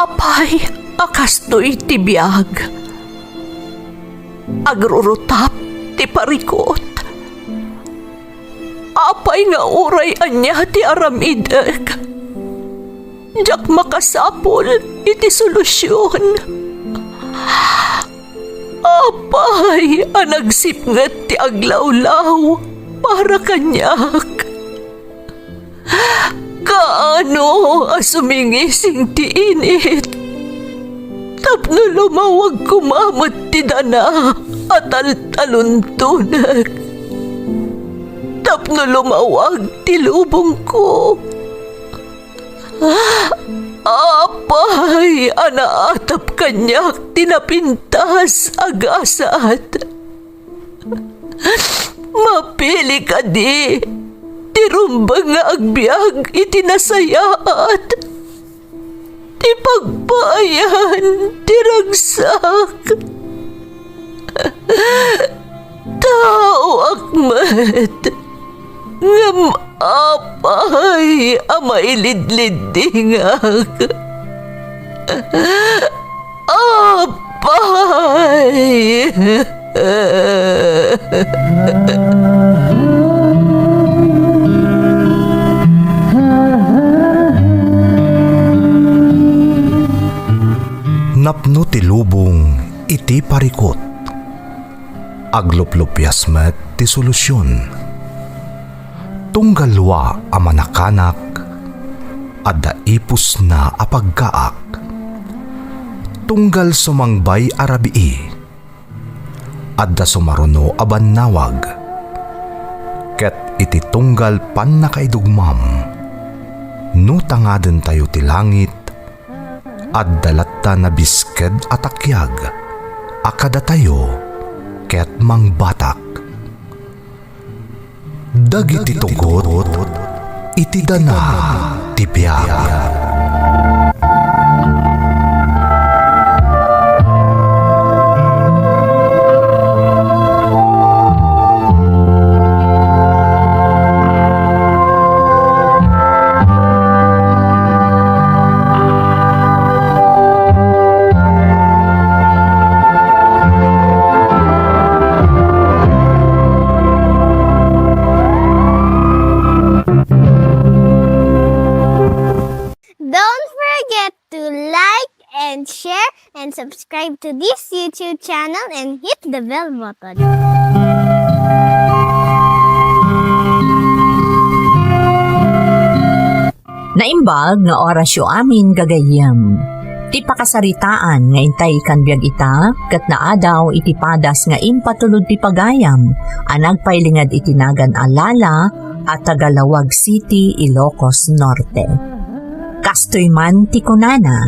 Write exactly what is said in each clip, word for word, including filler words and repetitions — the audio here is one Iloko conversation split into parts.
Apay a kastoy ti biag? Agrurutap ti parikut. Apay nga uray ania ti aramidek, diak makasapul iti solusion. Apay a nagsipnget ti aglawlaw para kaniak? Kaano a sumingising ti init tapno lumawag koma met ti dana a taltaluntonek, tapno lumawag ti lubongko? Apay a naatap kaniak ti napintas a gasat? Mapili kadi ti rumbeng nga agbiag iti nasayaat, ti pagpaayan ti ragsak? Taoak met, ngem apay a mailidliddingak? Apay! Napno ti lubong iti parikut. Agluplupias met ti solusion. Tunggal lua a manakanak, adda ipusna a pagkaak. Tunggal sumangbay a rabii, adda sumaruno a bannawag. Ket iti tunggal pannakaidugmam, no tangadentayo ti langit, adda latta nabisked a takiag a kadatayo ket mangbatak. Dagiti tugot iti dana ti biag. Don't forget to like and share and subscribe to this YouTube channel and hit the bell button. Naimbag nga orasyo amin, gagayyem. Ti pakasaritaan nga intay ikan biag ita, ket naadaw iti padas nga impatulod ti pagayam a nagpailinged iti nagan a Lala a taga Laoag City, Ilocos Norte. Kastoy man ti kunana,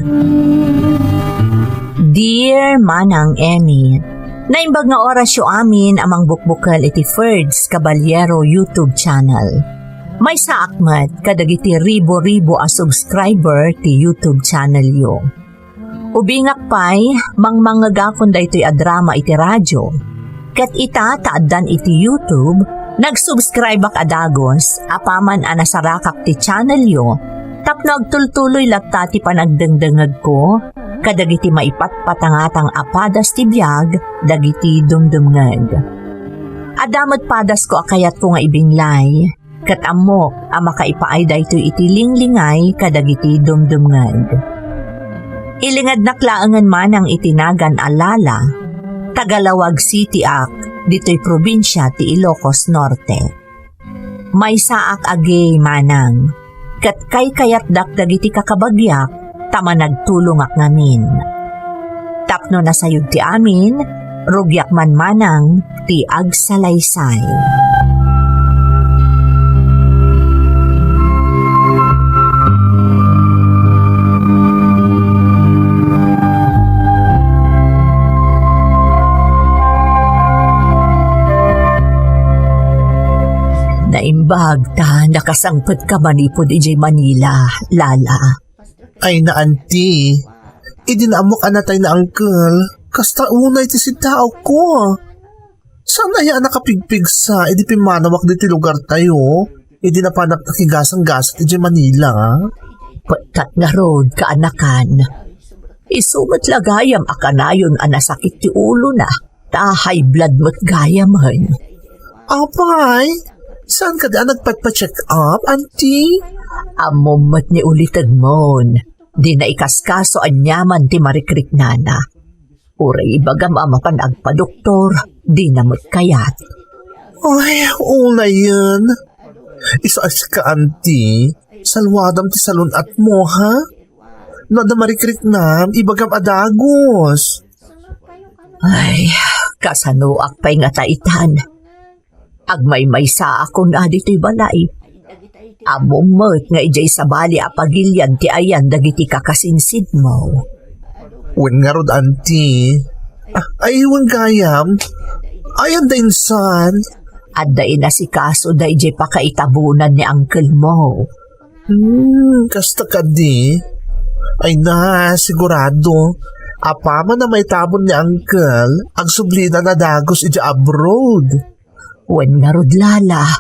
Dear Manang Emmy, naimbag nga orasyo amin a mangbukbukel iti Ferds Caballero YouTube channel. Maysaak met kadagiti ribo-ribo a subscriber ti YouTube channelyo. Ubingak pay, mangmangngegakon daytoy a drama iti radyo. Ket ita ta addan iti YouTube, nagsubscribeak a dagus apaman a nasarakak ti channelyo tapno agtultuloy latta ti panagdengdengngegko kadagiti maipatpatangatang a padas ti biag dagiti dumdumngeg. Adda met padasko a kayatko nga ibinlay, ket ammok a makaipaay daytoy iti linglingay kadagiti dumdumngeg. Ilingednak laengen manang iti nagan a Lala, taga Laoag City ak, ditoy probinsia ti Ilocos Norte. Maysaak a gay manang, ket kaykayatdak dagiti kakabagiak ta managtulongak ngamin. Tapno nasayod ti amin, rugiak man manang ti agsalaysay. Naimbag ta nakasangpetka manipud idiay Manila, Lala. Ay na, anti. Idi naammok a natay na uncle, kasta unay ti siddaawko. Saan aya a nakapigpigsa idi pimmanawak ditoy lugartayo, idi napanak nakigasang-gasat idiay Manila? Pettat ngarud, kaanakan. Isu met la gayam a kanayon a nasakit ti ulona, ta high blood met gayamen. Apay, saan kadi a nagpatpa-check up, Auntie? Ammom met ni ulitegmon, dina ikaskaso aniaman ti marikriknana. Uray ibagam a mapan agpadoktor, dina met kayat. Ay, unayen. Isu a sika, Auntie, salwadam ti salun-atmo, ha? No adda marikriknam, ibagam a dagus. Ay, kasanoak pay ngata itan? Agmaymaysaakon a ditoy balay. Ammom met nga idiay sabali a pagilian ti ayan dagiti kakasinsidmo. Wen ngarud, Auntie. Ah, ay, wen gayam. Ayan da insan. Adda inasikaso da idiay pakaitabonan ni uncle mo. Hmm, kasta kadi. Ay na, sigurado. Apaman a maitabon ni uncle, agsublina na dagus idiay abroad. Wen ngarud, Lala,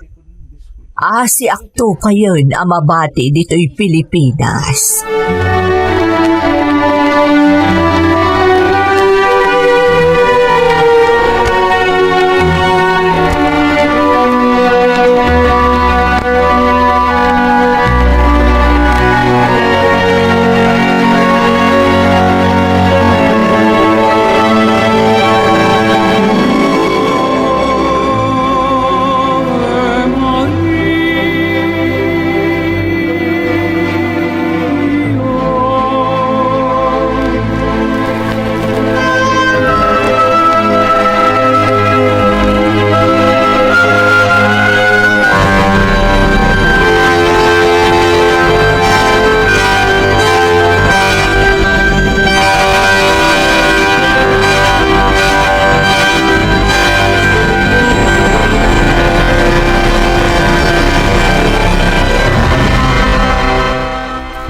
asiakto payen a mabati ditoy Pilipinas.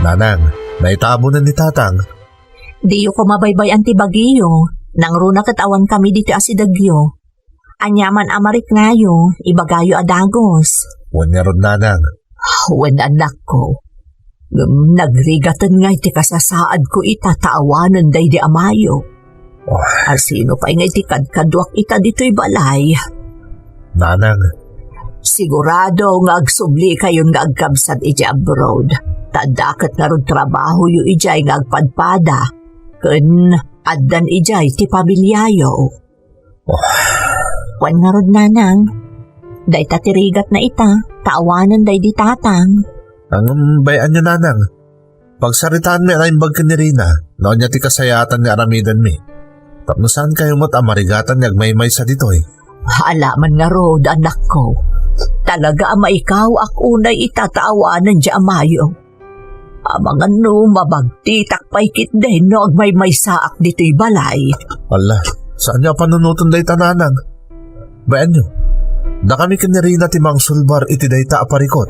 Nanang, naitabonan ni Tatang. Diyo koma baybay-an ti bagiyo. Nangruna ket awan kami ditoy asidegyo. Aniaman a mariknayo, ibagayo a dagus. Wen ngarud, Nanang. Wen, anakko. Ngem nagrigaten ngay ti kasasaadko ita ta awanen daydi amayo. Oh. Asino pay ngay ti kadkaduak ita ditoy balay? Nanang. Sigurado nga agsublikayon nga agkabsat iti abroad. Ta adda ket ngarud trabahoyo idiay nga agpadpada. Ken addan idiay ti pamiliayo. Oh. Wen ngarud, Nanang. Dayta ti rigatna ita, ta awanen daydi Tatang. Ngem bay-anyo, Nanang. Pagsaritaanmi a naimbag ken ni Rina, no ania ti kasayaatan nga aramidenmi. Tapno saankayo met a marigatan nga agmaymaysa ditoy. Alaman ngarud, anakko. Talaga a maikawak unay ita ta awanen diay amayo. Amangan no mabagtitak pay ketdi no agmaymaysaak ditoy balay. Ala, saanyo a panunoten dayta, Nanang? Bay-anyo, dakami ken ni Rina ti mangsulbar iti dayta a parikut.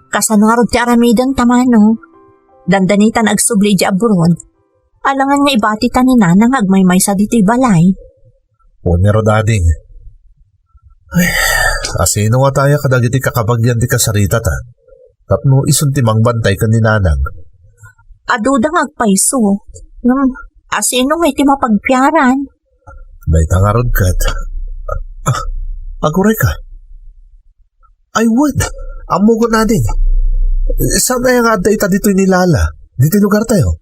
Kasano ngarud ti aramidenta, Manong? Dandanitan nga agsubli idiay abroad. Alangan nga ibati ta ni Nanang nga agmaymaysa ditoy balay. Wen ngarud, ading. Ay, asino nga aya kadagiti kakabagian ti kasaritata? Tapno isun ti mangbantay ken ni Nanang. Aduda nga agpayso. Ngem, asino nga iti mapagpiaran? Dayta ngarud ket. Ah, aguray ka. Ay, wen, ammok, ading. Saan aya nga adda ita ditoy ni Lala? Ditoy lugartayo?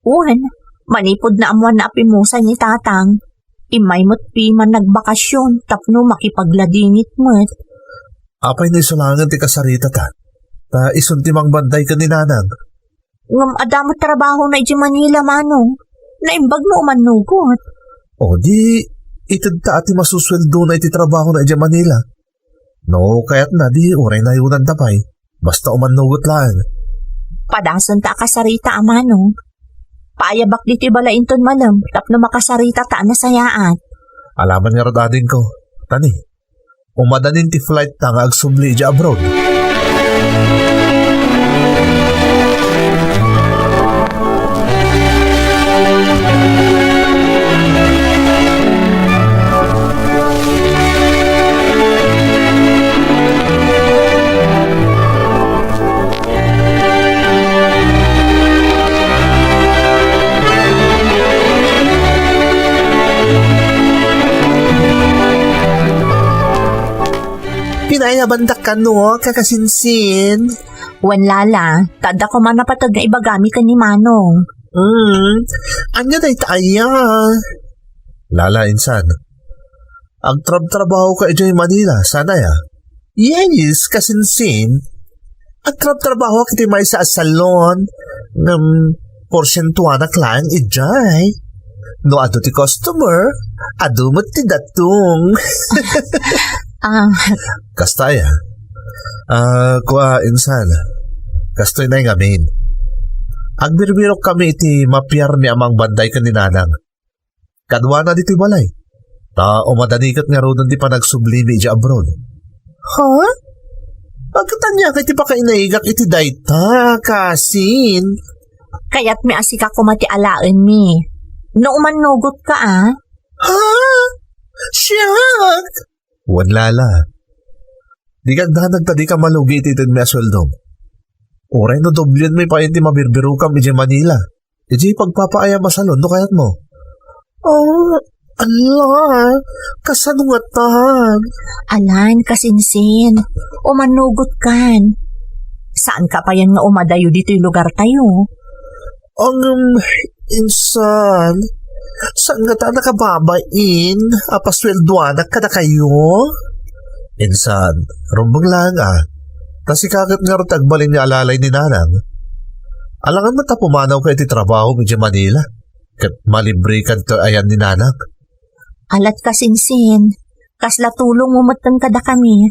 Wen, manipud naammoanna a pimusay ni Tatang, immay met piman nagbakasyon tapno makipagladingit met. Apay no isu laengen ti kasaritata? Ta isun ti mangbantay ken ni Nanang. Ngem adda met trabahona idiay Manila, Manong. Naimbag no umannugot. O di, itedta a ti masusueldona iti trabahona idiay Manila. No kayatna, di uray nayonanta pay. Basta umannugot laeng. Padasenta a kasarita, Manong. Paayabak ditoy balay inton malem tapno makasaritata a nasayaat. Alaman ngarud, adingko. Tani, Umadanin ti flight ta nga agsubli idiay abroad. Pinayabandak kano, kakasinsin. Wen, Lala, ta adda koma napateg nga ibagami ken ni Manong. Hmm, ania dayta aya? Lala, insan. Agtrabtrabaho ka idiay Manila, saan aya? Yes, kasinsin. Agtrabtrabaho ak iti maysa a salon. Ngem, porsientuanak laeng idiay. No adu ti customer, adu met ti datong. Ah. Kasta aya. Ah, kua, insan. Kastoy na ngamin. Agbirbirok kami iti mapiarmi a mangbanday ken ni Nanang. Kaduana ditoy balay. Ta umadani ket ngaruden ti panagsublimi idiay abroad. Ha? Agkatanya kay ti pakainaigak iti dayta, kasin? Kayatmi a sika koma ti alaenmi. No umannugot ka, a? Ha? Siak? Wen, Lala. Dika agdanag ta dika malugi iti itedmi a sueldom. Uray no doblienmi pay ti mabirbirokam idiay Manila. Idiay pagpapaayam a salon no kayatmo. Oh, ala, kasano ngatan? Alan, kasinsin, umannugot kan. Saan ka payen nga umadayo ditoy lugar tayo? Ang, um, insan, saan ngata a nakababain a pasueldoanak kadakayo? Insan, rumbeng laeng a. Ta sika ket ngarud ti agbalin nga alalay ni Nanang. Alangan met a pumanawka iti trabahom idiay Manila, ket malibrekan ti ayan ni Nanang. Alat kasinsin, kasla tulongmo metten kadakami.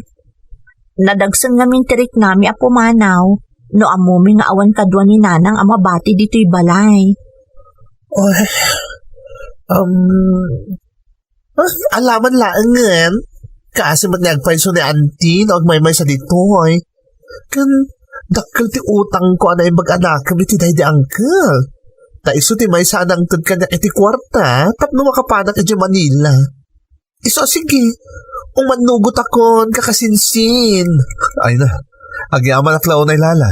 Nadagsen ngamin ti riknami a pumanaw, no ammomi nga awan kadua ni Nanang a mabati ditoy balay. Oy, um, Ah, alaman laengen. Kaasi met nga agpayso ni Auntie no agmaymaysa ditoy. Ken dakkel ti utangko a naimbag a nakem iti daydi uncle. Ta isu ti maysa a nangted kaniak iti kuarta tapno makapanak idiay Manila. Isu a sige, umannugotakon, kakasinsin. Ay na, agyamanak la unay, Lala.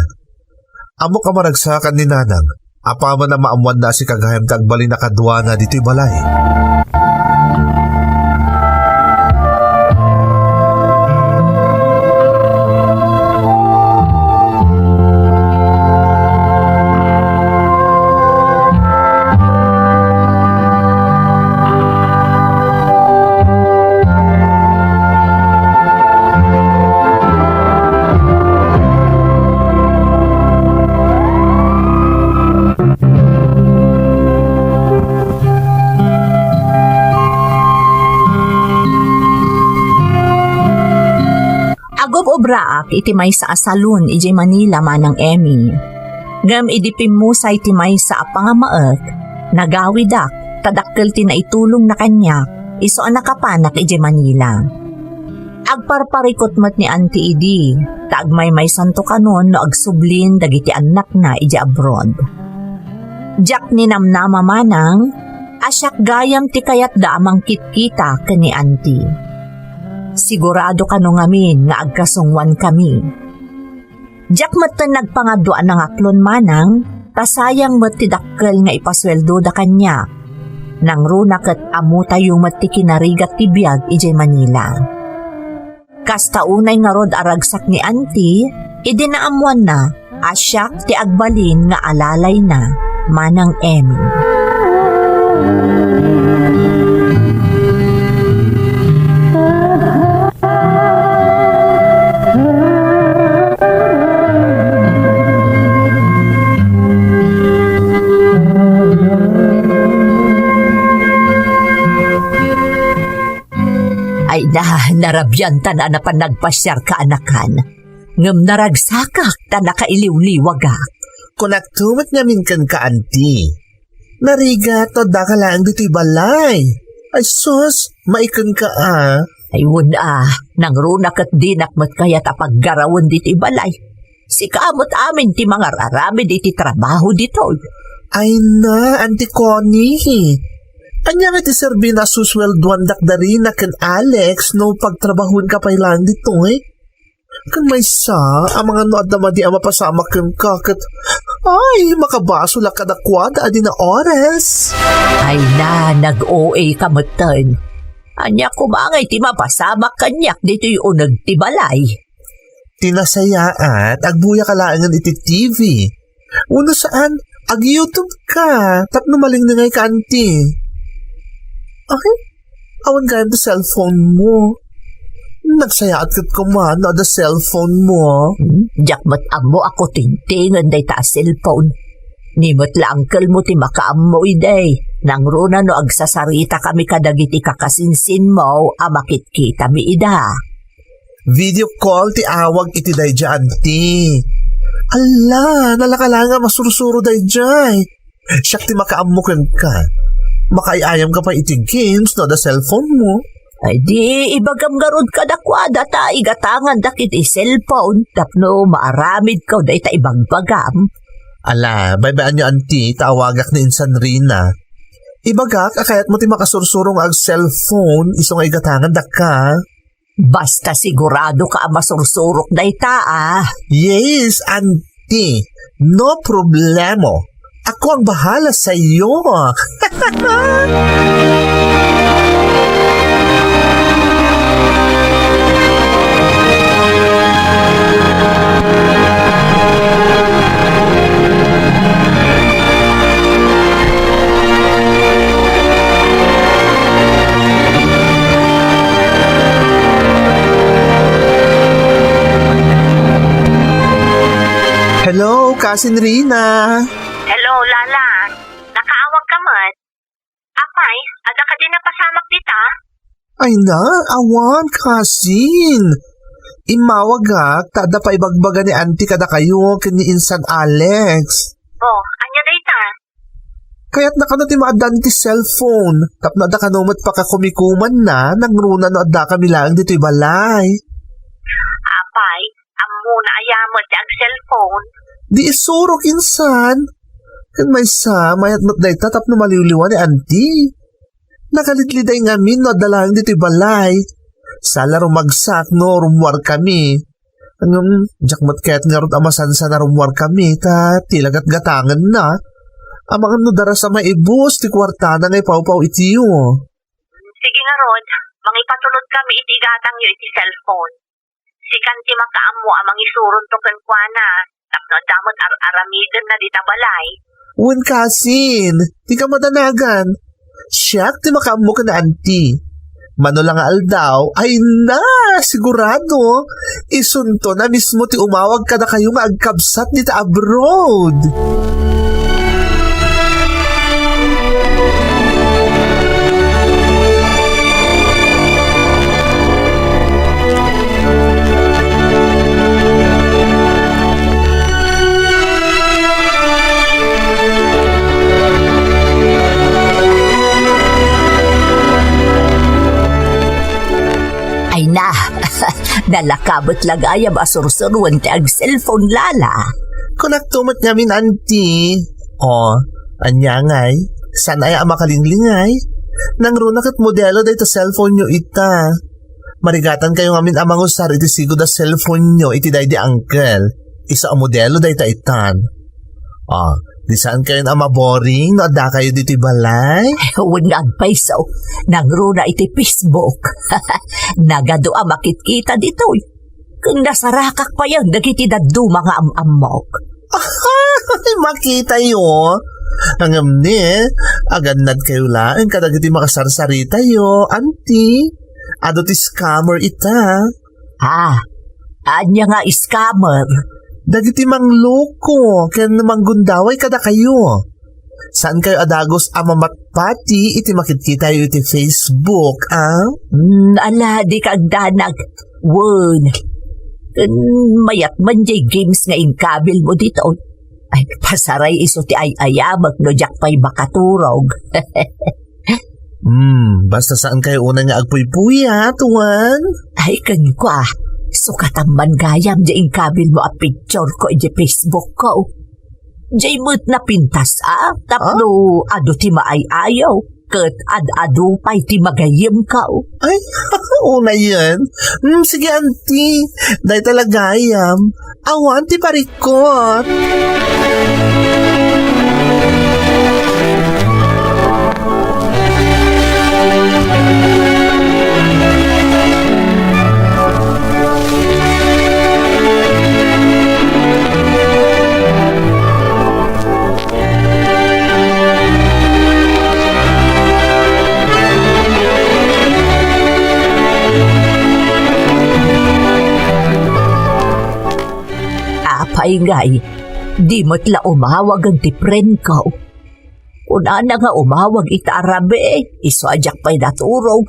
Ammok a maragsakan ni Nanang, apaman a maammoanna a sika gayam ti agbalin a kaduana ditoy balay. Agub-obraak iti maysa a salon idiay Manila, Manang Emmy. Ngem idi pimmusay ti maysa a pangamaek, nagawidak ta dakkel ti naitulongna kaniak isu a nakapanak idiay Manila. Agparparikut met ni Auntie idi, ta agmaymaysanto kanon no agsublin dagiti annakna idiay abroad. Diak ninamnama manang a siak gayam ti kayatda a mangkitkita ken ni Auntie. Sigurado kano ngamin nga agkasungoankami. Diak metten nagpangadua a nangaklon manang, ta sayang met ti dakkel nga ipasueldoda kaniak. Nangruna ket ammotayo met ti kinarigat ti biag idiay Manila. Kasta unay ngarud a ragsak ni Auntie, idi naammoanna a siak ti agbalin nga alalayna, Manang Emmy. Ay na, narabiantan a napan nagpasiarka, anakan. Ngem naragsakak ta nakailiwliwagak. Kunakto met ngamin kenka, Auntie. Narigat no addaka laeng ditoy balay. Ay sus, maikenka a. Ay, wen a, nangruna ket dinak met kayat a paggarawen ditoy balay. Sika met amin ti mangar-aramid iti trabaho ditoy. Ay na, Auntie Connie. Ania nga ti serbina a susueldoandak da Rina ken Alex no pagtrabahoenka pay laeng ditoy? Ken maysa, amangan no adda madi a mapasamak kenka ket, ay, makabasol a kadakuada a di naores. Ay na, nag-O A ka metten. Ania koma ngay ti mapasamak kaniak ditoy uneg ti balay? Ti nasayaat, agbuya ka laengen iti T V. Wenno saan, ag-YouTube ka, tapno malinglingay ka, Auntie. Ay, awan gayam ti cellphone mo. Nagsayaat ket koma no adda cellphone mo. Hmm, diak met ammo a kutingtingen dayta a cellphone. Ni met la uncle mo ti makaammo idi. Nangruna no agsasarita kami kadagiti kakasinsinmo a makitkitami ida. Video call ti awag iti daydiay, Auntie. Alla, nalaka laeng a masursuro daydiay. Siak ti makaammo kenka. Makaay-ayamka pay iti games no adda cellphone mo. Ay di, ibagam ngarud kadakuada ta igatangandak iti cellphone tapno maaramidko dayta ibagbagam. Ala, baybayanyo, Auntie, ta awagak ni insan Rina. Ibagak a kayatmo ti makasursuro nga ag-cellphone isu nga igatangandak ka. Basta siguradoka a masursurok dayta, a. Yes, Auntie. No problemo. Ako ang bahala sa'yo. Hello, Cousin Rina. Hello, Lala. Nakaawag ka man? Apay, adda kadi napasamak dita? Ay na, awan, Cousin. Immawagak ta adda paibagbaga ni Auntie kadakayo ken ni insan Alex. Oh, ania dayta? Kayatna kano ti maaddaan ti cellphone, tapno adda kano met pakakumikumanna, nangruna no addakami laeng ditoy balay. Apay, ammona aya met ti ag-cellphone? Di isurok insan. Ken maysa, mayat met dayta tapno maliwliwa ni Auntie. Nakalidliday ngamin no adda laeng ditoy balay. Saan la rumagsak no rummuarkami. Ngem, diak met kayat ngarud a masansan a rummuarkami, ta ti la gatgatangenna. Amangan no daras a maibus ti kuartana nga ipawpaw itiyo. Sige ngarud, mangipatulodkami iti igatangyo iti cellphone. Sikan ti makaammo a mangisuronto kenkuana, tapno adda met ar-aramidenna dita balay. Wen, Cousin, dika madanagan. Siak ti makaammo ken Auntie. Mano la nga aldaw, ay na, sigurado, isunto na mismo ti umawag kadakayo nga agkabsat dita abroad. Ay na, nalaka met la gayam a sursuroen ti ag-cellphone, Lala. Kunakto met ngamin, Auntie. O, ania ngay? Saan aya a makalinglingay? Nangruna ket modelo dayta cellphone-yo ita. Marigatankayo ngamin a mangusar iti sigud a cellphone-yo iti daydi uncle. Isu a modelo dayta itan. Ah, di saankayon a maboring no addakayo ditoy balay? Wen nga agpayso, nangruna iti Facebook. Nagadu a makitkita ditoy. Ken nasarakak payen dagiti dadduma nga am-ammok. Makitayo. Ngem ni, agannadkayo laeng kadagiti makasarsaritayo, Auntie. Adu ti scammer ita. Ah, ania nga scammer? Dagiti mangloko ken manggundaway kadakayo. Saankayo a dagus a mamatpati iti makitkitayo iti Facebook, a? Hmm, ala, dika agdanag. Wen, ken mayat man jay games nga inkabilmo ditoy. Ay, pasaray isu ti ay-ayamek no diak pay makaturog. Hmm, basta saan kayo unay nga agpuypuyat, Juan? Ay, ken kua, sukatan man gayam di inkabil mo a picture ko iti Facebook ko. Di met napintas a, tapno adu ti maay-ayaw, ket ad-adu pay ti magayyem ka. Ay, unayen. Hmm, sige, anti. Dayta la gayam. Awan ti parikot. Apay ngay, di met la umawagen ti friend ko. Kunana nga umawag ita a rabii, isu a diak pay naturog.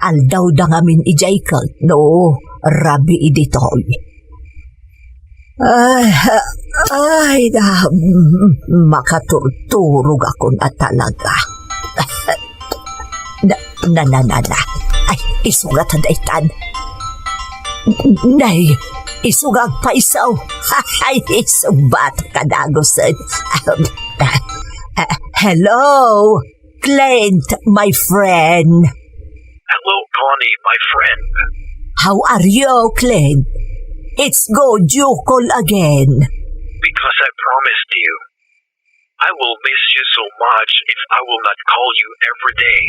Aldawda ngamin idiay ket no rabii ditoy. Ay, ay, da, makaturturog akon a talaga. Na, na, na, na, na. Ay, isu nga ta daytan. Nay, isu nga agpayso. Ay, isu bat ka dagusen. Ah, ah, hello, Clint, my friend. Hello, Connie, my friend. How are you, Clint? It's good you call again. Because I promised you, I will miss you so much if I will not call you every day.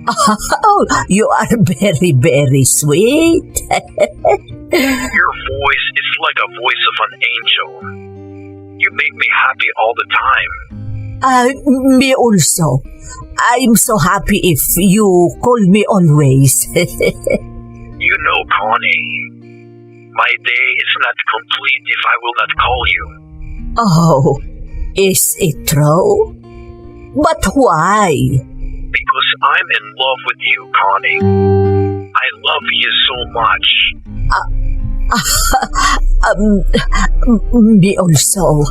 Oh, you are very, very sweet. Your voice is like a voice of an angel. You make me happy all the time. Ah, me also. I'm so happy if you call me always. You know, Connie, my day is not complete if I will not call you. Oh, is it true? But why? Because I'm in love with you, Connie. I love you so much. Ah, um, me also.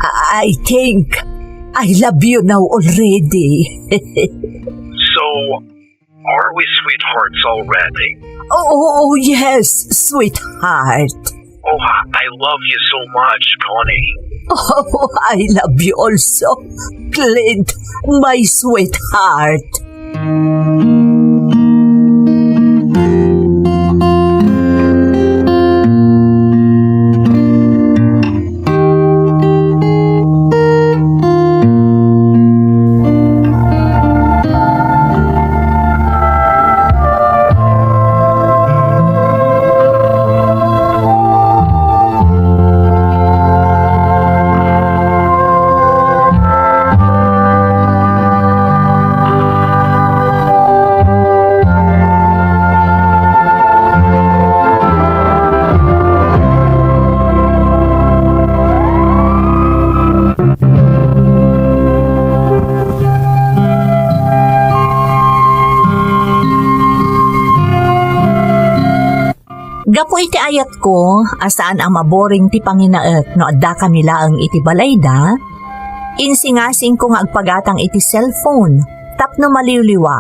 I think I love you now already. So, are we sweethearts already? Oh, oh, yes, sweetheart. Oh, I love you so much, Connie. Oh, I love you also, Clint, my sweetheart. Gapu iti ayatko a saan a maboring ti panginaek no adda kami laeng iti balayda, insingasingko nga agpagatang iti cellphone tapno maliwliwa,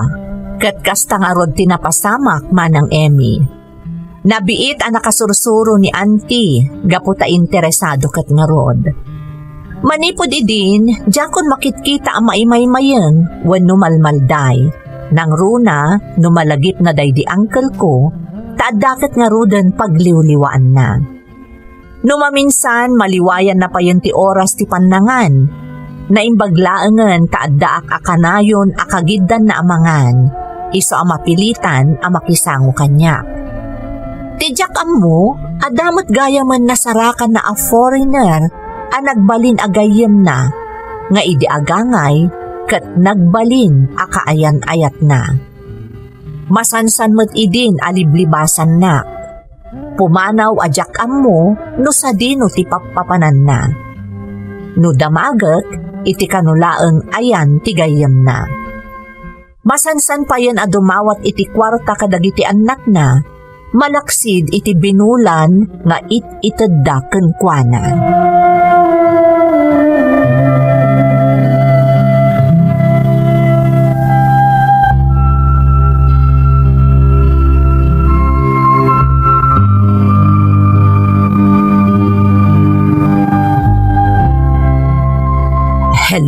ket kasta ngarud ti napasamak, Manang Emmy. Nabiit a nakasursuro ni Auntie gapu ta interesado ket ngarud. Manipud idin, diakon makitkita a maimaymayeng wenno malmalday. Nangruna no malagipna daydi uncle ko, ta adda ket ngaruden pagliwliwaanna. No maminsan, maliwayanna payen ti oras ti pannangan. Naimbag laengen ta addaak a kanayon a kagiddanna a mangan, isu a mapilitan a makisango kaniak. Ti diak ammo, adda met gayamen nasarakanna a foreigner a nagbalin a gayyemna, nga idi agangay ket nagbalin a kaayan-ayatna. Masansan met idin a liblibasanna. Pumanaw a diak ammo no sadino ti pappapananna. No damagek, iti kano laeng ayan ti gayyemna. Masansan payen a dumawat iti kuarta kadagiti annakna, malaksid iti binulan nga it-itedda kenkuana.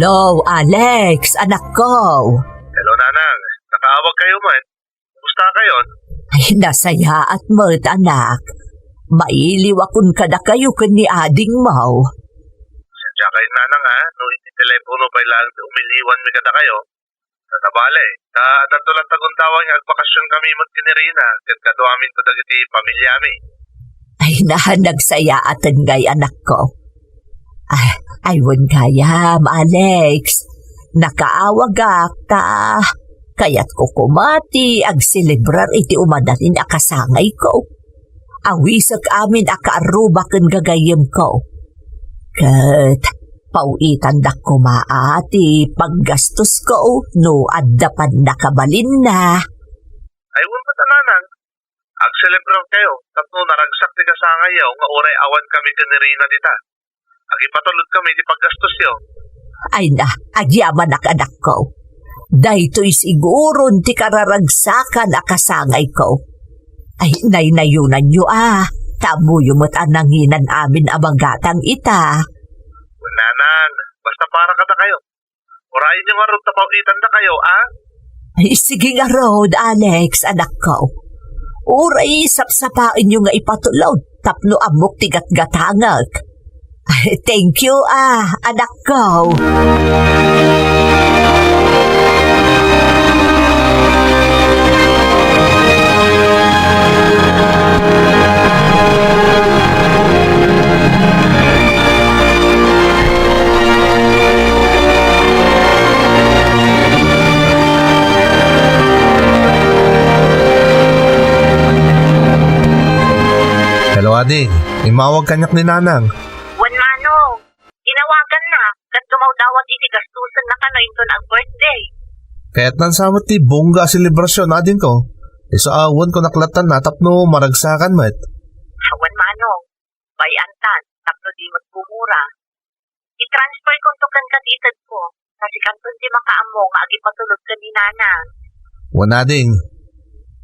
Hello, Alex, anakko. Hello, Nanang. Nakaawag kayo man. Kumusta kayon? Ay, nasayaat met, anak. Mailiwakon kadakayo ken ni adingmo. Sadya kayo, Nanang, ha? No iti telepono pay laeng ti umiliwanmi kadakayo. Nabale, ta adda latta gundaway nga agbakasyon kami met ken ni Rina, ket kaduaminto dagiti pamilyami. Ay, na, nagsayaaten ngay, anakko. Ah, ay, wen gayam, Alex. Nakaawagak ta kayatko koma ti agselebrar iti umadanin a kasangayko. Awisek amin a kaarruba ken gagayyemko. Ket paw-itandak koma a ti paggastosko no adda pannakabalinna. Ay, wen met a, Nanang. Agselebrar kayo, tapno naragsak ti kasangayyo nga uray awan kami ken ni Rina dita. Agipatulod kami ti paggastos yo. Ay na, agyamanak, anakko. Daytoy siguron ti kararagsakan a kasangayko. Ay, naynayonanyo a, ta ammoyo met a nanginan amin a magatang ita. Nanang, basta para kadakayo. Urayenyo ngarud ta paw-itandakayo, a? Ay, sige ngarud, Alex, anakko. Uray sapsapaenyo nga ipatulod tapno ammok ti gatgatangek. Ay, thank you, a, anakko. Hello, ading. Immawag kaniak ni Nanang. Wen, Manong. Inawaganna, ket dumawdawat iti gastosenna kano inton ag-birthday. Kayatnan sa met ti bongga a selebrasyon, adingko. Isu a wen kunak lattan a tapno maragsakan met. Awan, Manong. Bay-antan, tapno di met bumura. I-transfer konto kenka ti itedko, ta sikanton ti makaammo nga agipatulod ken ni Nanang. Wen, ading.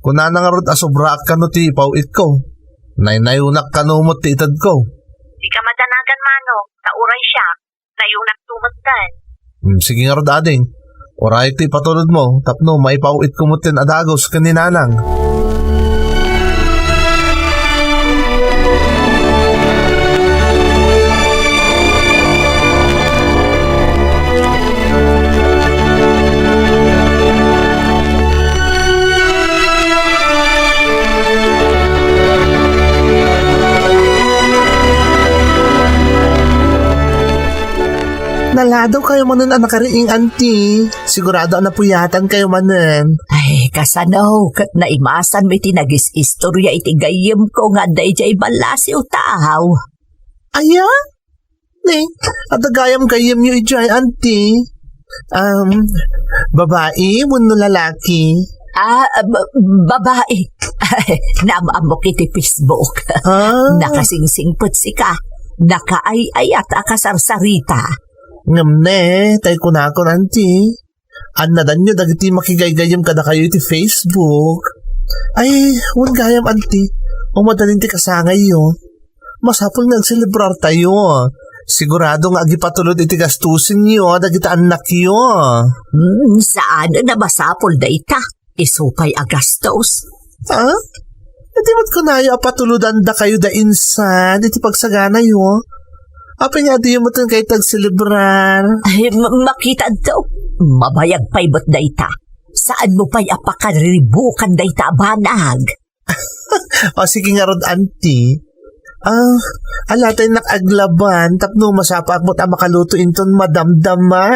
Kunana ngarud a sobraak kano ti ipaw-itko. Naynayonak kano met ti itedko. Dika madanagan, Manong, ta uray siak, nayonakto metten. Hmm, sige ngarud, ading. Urayek ti ipatulodmo tapno maipaw-itko metten a dagus ken ni Nanang. Naladaw kayo manen a nakariing, anti. Sigurado a napuyatan kayo manen. Ay, kasano, ket naimasanmi ti nagis-istorya iti gayyemko nga adda idiay ballasiw tao. Aya? Ne, adda gayam gayyemyo idiay, anti. Um, babai wenno lalaki? Ah, ba-, babai. Naam-ammok iti Facebook. Ah. Nakasingsingpet sika. Nakaay-ayat a kasarsarita. Ngem ne, tay kunakon, anti. Annadanyo dagiti makigaygayyem kadakayo iti Facebook. Ay, wen gayam, anti. Umadanin ti kasangayyo. Masapul nga agselebrartayo. Sigurado nga agipatulod iti gastusenyo dagiti annakyo. Hmm, saan a masapul dayta? Isu pay a gastos. Ha? Iti met kunayo a patulodandakayo da insan iti pagsaganayo. Apay nga adiyo met kayat agselebrar? Ay, ma-, makitaanto. Mabayag pay met dayta. Saanmo pay a pakariribukan dayta a banag? O, sige ngarud, anti. Ah, ala, tay nak aglaban, tapno masapaak met a makaluto inton madamdama.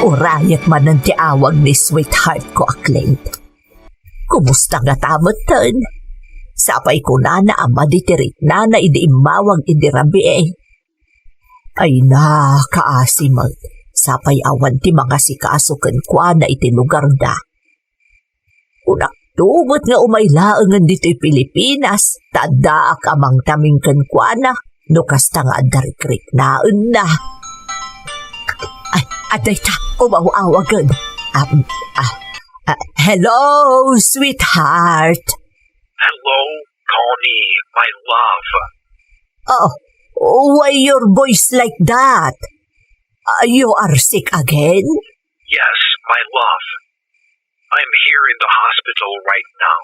Urayek manen ti awag ni sweetheart ko a Clint. Kumusta ngata metten? Sapay kunana a madi ti riknana idi immawag idi rabii. Ay na, kaasi met. Sapay awan ti mangasikaso kenkuana iti lugarda. Kunak, Tumot nga umay laengen ditoy Pilipinas, ta addaak a mangtaming kenkuana, no kasta nga adda rikriknaenna. Ay, adda ita, umaw-awagen. Um, ah, ah, hello, sweetheart. Hello, Connie, my love. Oh, why your voice like that? Uh, you are sick again? Yes, my love. I'm here in the hospital right now.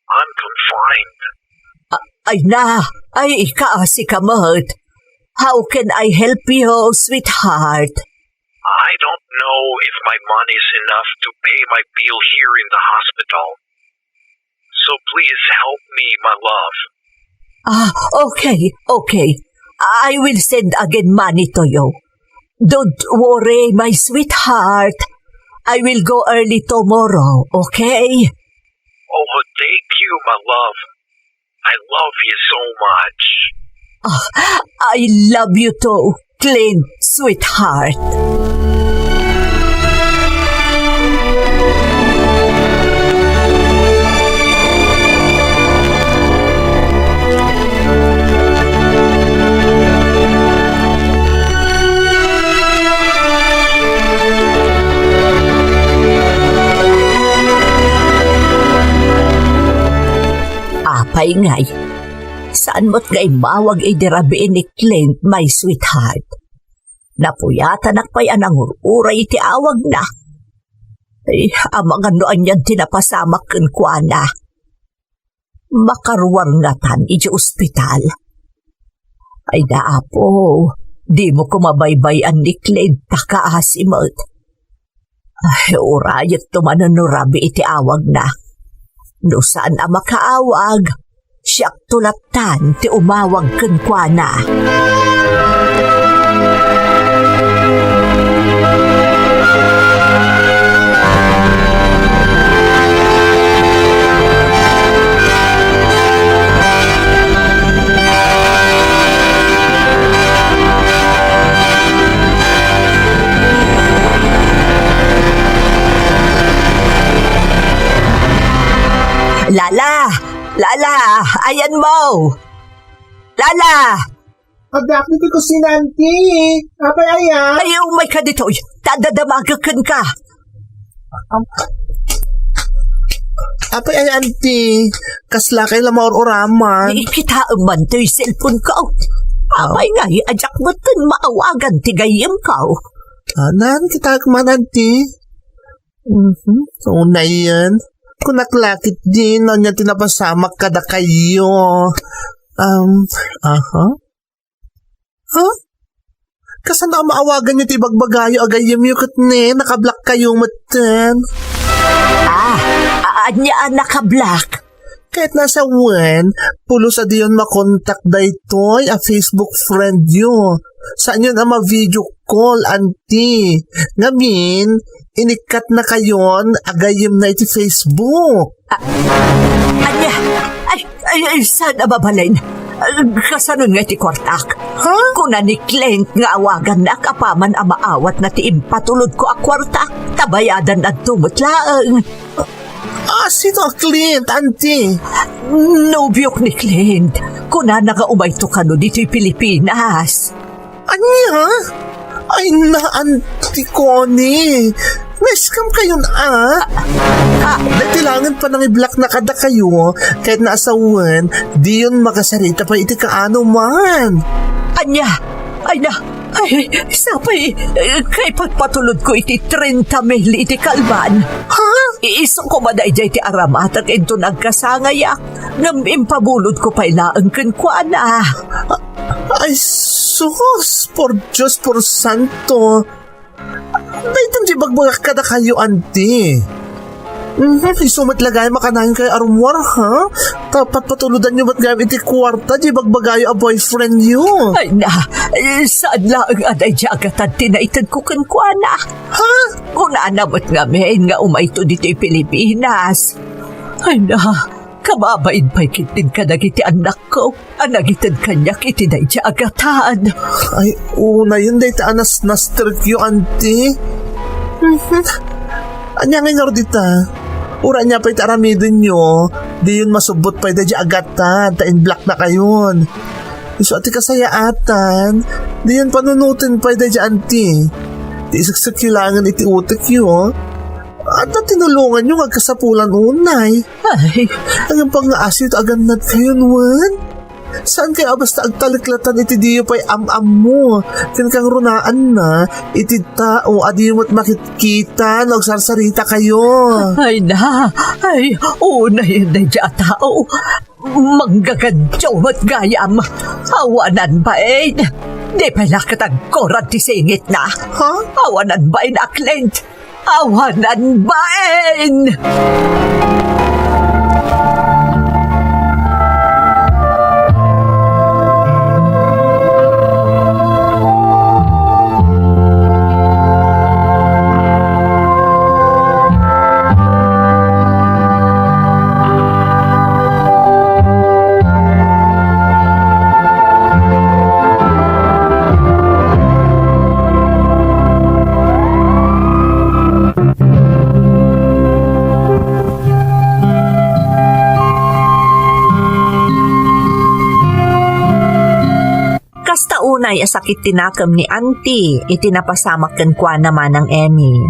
I'm confined. Ah, ay na, ay, ikaasi ka met. How can I help you, sweetheart? I don't know if my money is enough to pay my bill here in the hospital. So please help me, my love. Ah, okay, okay. I will send again money to you. Don't worry, my sweetheart. I will go early tomorrow, okay? Oh, thank you, my love. I love you so much. Ah, I love you too, Clint, sweetheart. Apay ngay, saan met nga immawag idi rabii ni Clint, my sweetheart? Napuyatanak pay a nangur-uray iti awagna. Ay, amangan no anian ti napasamak kenkuana. Makaruar ngatan iti ospital. Ay, da, Apo, dimo koma baybay-an ni Clint ta kaasi met. Ay, urayekto manen no rabii iti awagna. No saan a makaawag, siakto lattan ti umawag kenkuana. Lala! Lala! Ayanmo! Lala! Adda iti kusina, auntie. Apay aya? Ay, umay ka ditoy. Ta adda damagek kenka. Apay aya, auntie? Kaslakay la maur-uraman. Di kitaem man toy cellphone ko. Apay ngay, diak metten maawagan ti gayyemko. Anan, kitaek man, auntie. Mhm. So, na yan. Kunak lakit din, ania ti napasamak kadakayo. Um, aha. Ha? Kasano a maawaganyo ti ibagbagayo a gayyemyo ket ne, nakablak kayo metten? Ah, a-, ania a nakablak? Ket nasawen, pulos a diyon makontak daytoy a Facebook friend yo. Saanyon a ma-video call, auntie. Ngamin, inikkatna kayon a gayyemna iti Facebook. Ah, ania? Ay, ay, ay, saan a mabalin? Ah, kasanon nga iti kuartak? Ha? Kuna ni Clint nga awagannak apaman a maawatna ti impatulodko a kuarta, ta bayadan adto met laeng. Ah, sino a Clint, auntie? Nobiok ni Clint. Kunana nga umayto kano ditoy Pilipinas. Ania? Ay na, Auntie Connie. Na-scam kayon, a? Ah, ah. Daytoy laengen panangiblakna kadakayo, ket nasawen, diyon makasarita pay iti kaano man. Ania? Ay na, ay, sapay, eh, kay patpatulodko iti trenta mil iti kalban. Ha? Iisok ko man daydiay ti aramatak inton agkasangayak, ngem impabulodko pay laeng kenkuana. Ay, sus! Por Dios, por santo! Daytan ti ibagbagak kadakayo, auntie. Mhm, isu met la gayam a kanayon kayo a rummuar, ha? Ta patpatulodanyo met gayam iti kuarta ti ibagbagayo a boyfriend yo. Ay na, eh, saan laeng a daydiay a gatad ti naitedko kenkuana. Ha? Kunana met ngamin nga umayto ditoy Pilipinas. Ay na, kababain pay ketdin kadagiti annakko a nangited kaniak iti daydiay a gatad. Ay, unayen dayta a nasnastrekyo, auntie. Mhm. Ania nga inurdita? Uray ania pay ti aramidenyo, diyon masubbot pay daydiay a gatad ta in-blocknakayon. Isu a ti kasayaatan, diyon panunoten pay daydiay anti. Ti iseksek laengen iti utekyo. Adda tinulonganyo nga agkasapulan unay. Ay. Ngem pangngaasim ta agannadkayon wen. Saankayo a basta agtaliklatan iti diyo pay am-ammo ken kangrunaanna iti tao a diyo met makitkita no agsarsarita kayo. Ay na, ay, unay daydiay a tao. Manggagadiw met gayam. Awanan bain. Di pay la ket agkurad ti singitna. Ha? Awanan bain a Clint. Awanan bain! Kasta unay a sakit ti nakem ni Auntie iti napasamak kenkuana, Manang Emmy.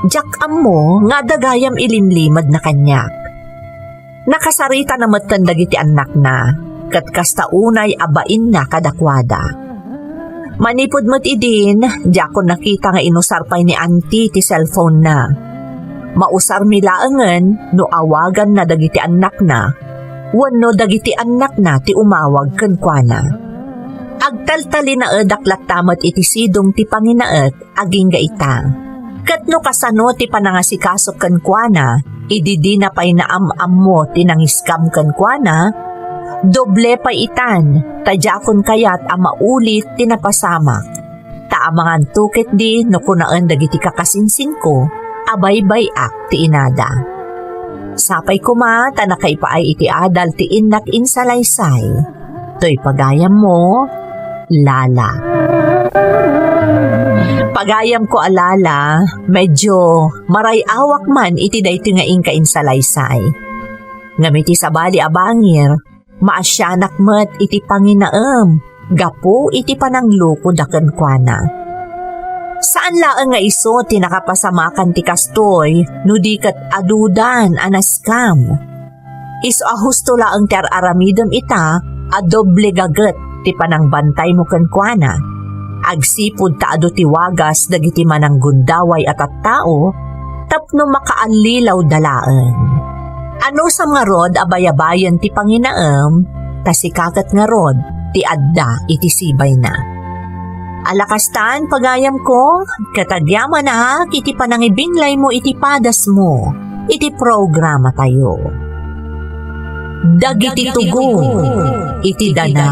Diak ammo nga adda gayam ilimlimed na kaniak. Nakasaritana metten dagiti annakna, ket kasta unay a bainna kadakuada. Manipud met idin, diakon nakita nga inusar pay ni Auntie ti cellphone-na. Mausarmi laengen no awaganna dagiti annakna, wenno dagiti annakna ti umawag kenkuana. Agtaltalinaedak latta met iti sidong ti panginaek agingga ita. Ket no kasano ti panangasikasok kenkuana, idi dina pay naam-ammo ti nangiskam kenkuana, doble pay itan, ta diakon kayat a maulit ti napasamak. Ta amanganto ketdi no kunaen dagiti kakasinsingko a baybay-ak ti inada. Sapay koma ta nakaipaay iti adal ti innak insalaysay. Toy pagayammo, Lala. Pagayamko a Lala, medyo maray-awak man iti daytoy nga inka insalaysay. Ngem iti sabali a bangir, maasianak met iti panginaem gapu iti pananglukoda kenkuana. Saan laeng nga isu ti nakapasamakan ti kastoy no di ket adudan a naskam. Isu a husto laeng ti ar-aramidem ita a doble gaget ti panangbantaymo kenkuana. Agsipud ta adu ti wagas dagiti mananggundaway a tattao tapno makaalliwda laeng. Anusam ngarud a bayabayen ti panginaem, ta sika ket ngarud ti adda iti sibayna. Ala kastan, pagayamko, ket agyamanak iti panangibinglaymo iti padasmo iti programatayo. Dagiti tugon iti dana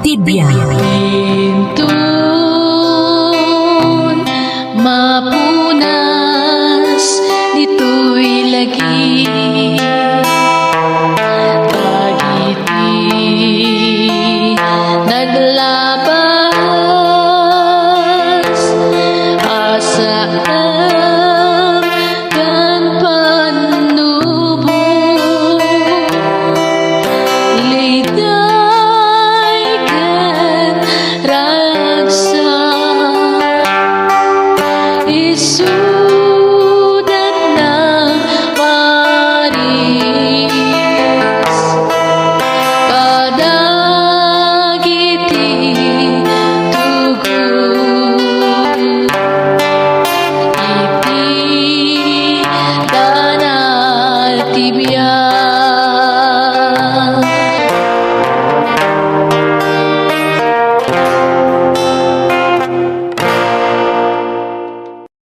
ti biag.